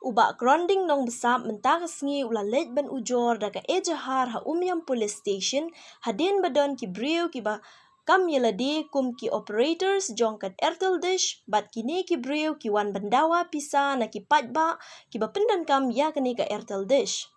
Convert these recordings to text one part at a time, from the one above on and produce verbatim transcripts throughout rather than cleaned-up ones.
U Bah Kronding Nongbsap mynta ka sngi u la leit ban ujor da ka ejahar ha Umiam Police Station hadien ba don ki briew kiba kam ïa lade kum ki operators jong ka Airtel Dish bad kine ki briew ki wan ban dawa pisa na ki paidbah kiba pyndonkam ïa kane ka Airtel Dish.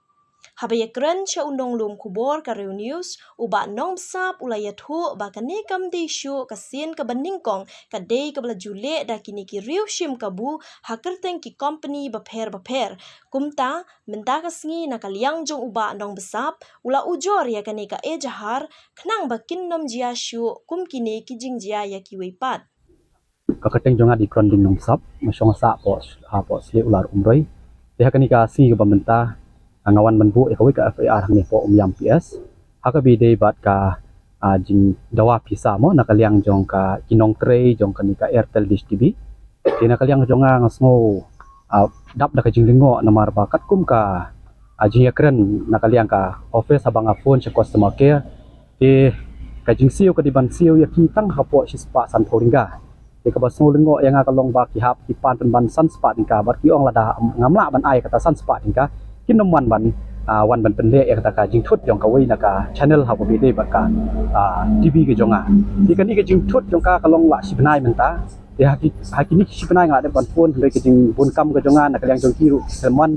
Haba ïakren sha u nonglum khubor ka Rew News, u Bah Nongbsap u la ïathuh ba kane kam dei shuh ka sien kaba nyngkong, ka dei kaba la ju leh da kine ki riew shim kabu ha kyrteng ki kompani bapher bapher. Kumta mynta ka sngi na ka liang jong u Bah Nongbsap u la ujor ïa kane ka ejahar khnang ba kin nym jia shuh kum kine ki jingjia ïa kiwei pat. Ka kyrteng jong nga dei Kronding Nongbsap, nga shong sah hapoh, hapoh Slieh Ular Umroi. Te ha kane ka sngi kaba mynta, nga wan ban buh ïa kawei ka F I R hangne hapoh Umiam P S. Ha kaba ïadei bad ka, ah, jingdawa pisa mo, na ka liang jong ka, ki nongtrei jong kane ka Airtel Dish T V. Te na ka liang jong nga nga sngew, ah, dap da ka jinglyngngoh namar ba katkum ka, ah, jingïakren na ka liang ka office haba nga phone sha customer care. Te ka jingsiew ka dei ban siew ïa ki tang hapoh shispah sanphew tyngka. Te kaba sngew lyngngoh ïa nga ka long ba ki hap ki pan pynban sanspah tyngka bad ki ong lada ngam lah ban ai kata sanspah tyngka, kin nym wan ban, ah, wan ban pynleh ïa kata ka jingthut jong kawei na ka channel ha kaba ïadei bad ka, ah, T V ka jong nga. Te kane ka jingthut jong ka ka long la shi bnai mynta. Te ha ki, ha kine shi bnai nga la dep ban phone, hynrei ka jingbun kam ka jong nga na ka liang jong ki ruh khlem wan.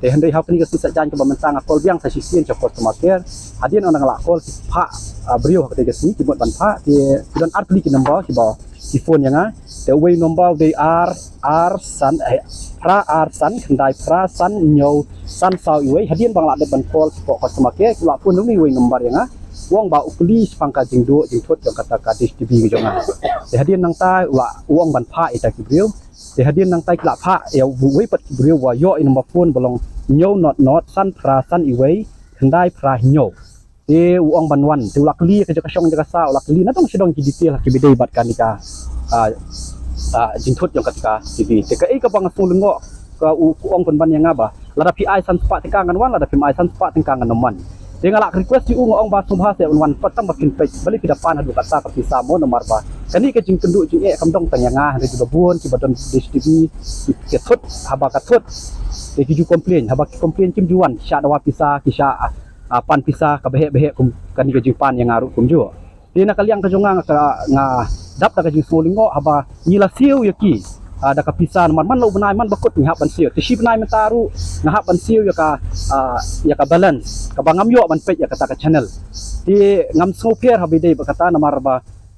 Te hynrei ha kane ka sngi Saitjaiñ kaba mynta nga call biang sa shisien sha customer care. Hadien ynda nga la call ki phah, ah, briew ha kata ka sngi, ki mut ban phah, te ki don arphew tylli ki number kiba ki phone ïa nga. Te uwei number u dei ar ar san, eh, phra ar san khyndai phra san hynñiew san saw uwei. Hadien ba nga la dep ban call sha customer care, ki la phone ïa uwei number ïa nga. U ong ba u kylli shaphang ka jingduh jingthut jong kata ka Dish T V ka jong nga. Te hadien nangta u la, u ong ban phah ïa kita ki briew. Te hadien nangta ki la phah ïa uwei pat ki briew ba ïoh ïa number phone ba long hynñiew not not san phra san uwei khyndai phra hynñiew. Te u ong ban wan, te u la kylli ka jaka shong jaka sah, u la kylli na dong shi dong ki detail ha kaba ïadei bad kane ka, ah, ah, jingthut jong kata ka T V. Te kaei kaba nga sngew lyngngoh, ka u, u ong pynban ïa nga ba lada phi ai sanspah tyngka ngan wan, lada phim ai sanspah tyngka ngan nym wan. Te nga la request ïa u, nga ong ba sngewbha seh wan pat tang ba phin peit, balei phi da pan haduh kata ka pisa mo, namar ba kane ka jingkynduh jingeh kam dong tang ïa nga, hynrei kiba bun kiba don Dish T V ki, ki thut, haba ka thut te ki ju complain, haba ki complain kim ju wan, ki shah dawa pisa, ki shah, ah, ah, pan pisa kaba heh ba heh kum kane ka jingpan ïa nga ruh kumjuh. Te na ka liang ka jong nga, nga, nga dap da ka jingsngew lyngngoh haba ngi la siew ïa ki, ah, da ka pisa namar man la u bnai man ba kut ngi hap ban siew. Te shi bnai mynta ruh nga hap ban siew ïa ka, ah, ïa ka balance kaba ngam ïoh ban peit ïa kata ka channel. Te ngam sngewpher haba ïadei bad kata namar ba,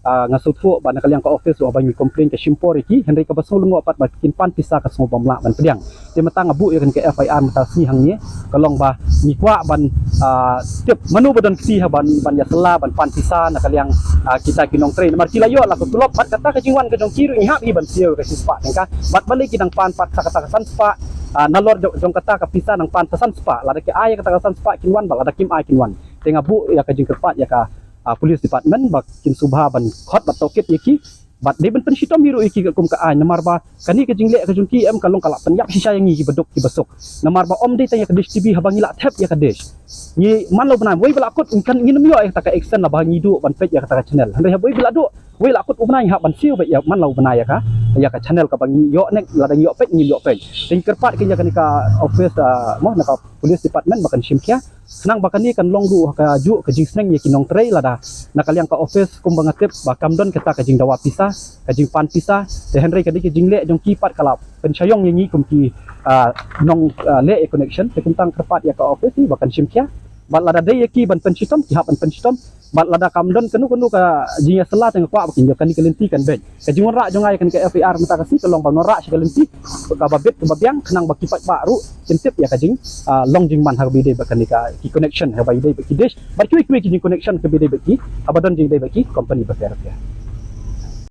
ah, nga sngewthuh ba na ka liang ka office ruh haba ngi complain ka shim por ïa ki, hynrei kaba sngew lyngngoh pat ba kin pan pisa ka sngew bym lah ban pdiang. Te mynta nga buh ïa kane ka F I R mynta sngi hangne, ka long ba ngi kwah ban, ah, tip mano ba don kti ha ban, ban ïasylla ban pan pisa na ka liang, ah, kita ki nongtrei. Namar ki la ïoh la ka tulop bad kata ka jingwan ka jong ki ruh ngi hap hi ban siew ka shispah tyngka. Bad balei ki dang pan pat sa kata ka sanspah, ah, nalor jong, jong kata ka pisa nang pan sa sanspah. Lada ki ai kata ka sanspah kin wan bad lada kim ai kin wan. Te nga buh ïa ka jingkyrpad ïa ka, ah, police department ba kin sngewbha ban khot bad tohkit ïa ki. Bad dei ban pynshitom hi ruh ïa ki katkum ka aiñ namar ba kane ka jingleh ka jong ki em ka long ka la pynïap shisha ïa ngi kiba duk kiba suk. Namar ba ym dei tang ïa ka Dish T V haba ngi la thep ïa ka dish. Ngi man la u bnai wei ba la kut ngi kan ngin ym ïoh ïa kata ka action laba ngi duh ban peit ïa kata ka channel. Hynrei haba wei ba la duh, wei la kut u bnai ngi hap ban siew beit ïa man la u bnai ïa ka, ïa ka channel kaba ngi ïoh nek lada ngi ïoh peit ngi ïoh peit. Te ngi kyrpad kin ïa kane ka office, ah, mo na ka police department ba kan shim khia. Khnang ba kane kan long ruh ha kajuh ka jingsneng ïa ki nongtrei lada na ka liang ka office kumba nga tip ba kam don kata ka jingdawa pisa, ka jingpan pisa, te hynrei ka dei ka jingleh jong ki pat ka la pynshai ïong ïa ngi kum ki, ah, nong, ah, leh ïa connection, te kumta nga kyrpad ïa ka office ba kan shim khia. Bad lada dei ïa ki ban pynshitom, ki hap ban pynshitom. Bad lada kam don kano kano ka jingïasylla te nga kwah ba kin ïoh kane ka lynti kan beit. Ka jingwanrah jong nga ïa kane ka F I R mynta ka sngi ka long ban wanrah sha ka lynti kaba bit kaba biang khnang ba ki paidbah ruh kin tip ïa ka jing, ah, long jingman ha kaba ïadei bad kane ka ki connection ha kaba ïadei bad ki dish bad kiwei kiwei ki jing connection kaba ïadei bad ki haba don jingïadei bad ki company bapher bapher.